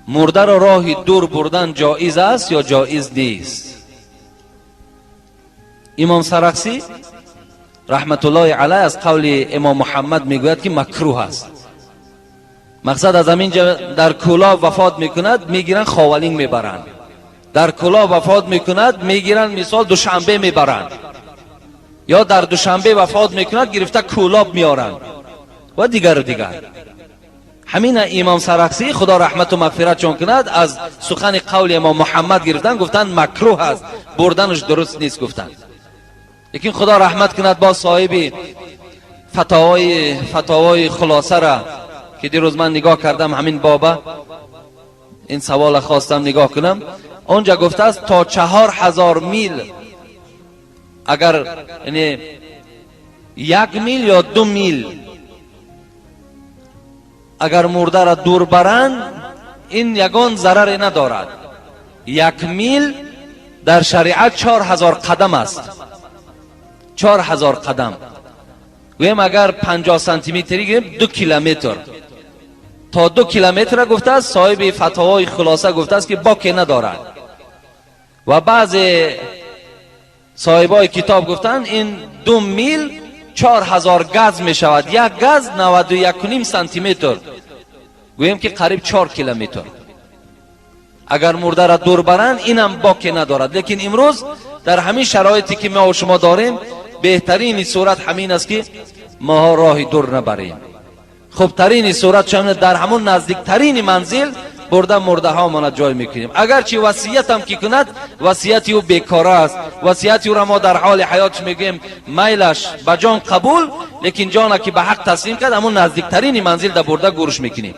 Мурдаро роҳи дур бурдан ҷоиз аст ё ҷоиз нест? Имом Сарахсӣ раҳматуллоҳи алайҳ аз қавли имом Муҳаммад мегӯяд, ки макрӯҳ аст. Мақсад, аз ҳамин ҷо дар Кӯлоб вафот мекунад, мегиранд, Ховалинг мебаранд. Дар Кӯлоб вафот мекунад, мегиранд, мисол, Душанбе мебаранд, ё дар Душанбе вафот мекунад, гирифта Кӯлоб меоранд ва дигару дигар. Ҳамина имом Сарахсӣ, Худо раҳмату мағфиратшон кунад, аз сухани қавли имом Муҳаммад гирифтан, гуфтанд, макрӯҳ аст, бурданаш дуруст нест гуфтанд. Лекин Худо раҳмат кунад бо соҳиби фатовои хулосара, ки дирӯз ман нигоҳ кардам ҳамин боба, ин савола хостам нигоҳ кунам, онҷа гуфтааст, то 4000 мил, агар яъне 1 мил ё 2 мил агар мурдара дур баранд, ин ягон зараре надорад. 1 мил дар шариат 4000 қадам аст. 4000 қадам гӯем, агар 50 сантиметрӣ гӯем, 2 километр. То 2 километра гуфтааст соҳиби фатвои хулоса, гуфтааст, ки боке надорад. Ва баъзе соҳибои китоб гуфтанд, ин 2 мил 4000 газ мешавад. 1 газ 91,5 сантиметр, гӯем, ки қариб 4 километр агар мурдара дур баранд, инам боке надорад. Лекин имрӯз дар ҳамин шароите, ки мо шумо дорем, беҳтарини сурат ҳамин аст, ки моҳо роҳи дур набарем. Хубтарини сурат чун дар ҳамон наздиктарини манзил бурда мурдаҳомона ҷой мекунем. Агарчи васиятам ки кунад, васияти ӯ бекора аст. Васияти ӯро мо дар ҳоли ҳаётш мегӯем, майлаш ба ҷон қабул, лекин ҷона ки ба ҳақ таслим кард, ҳамон наздиктарини манзил да бурда гӯрш мекунем.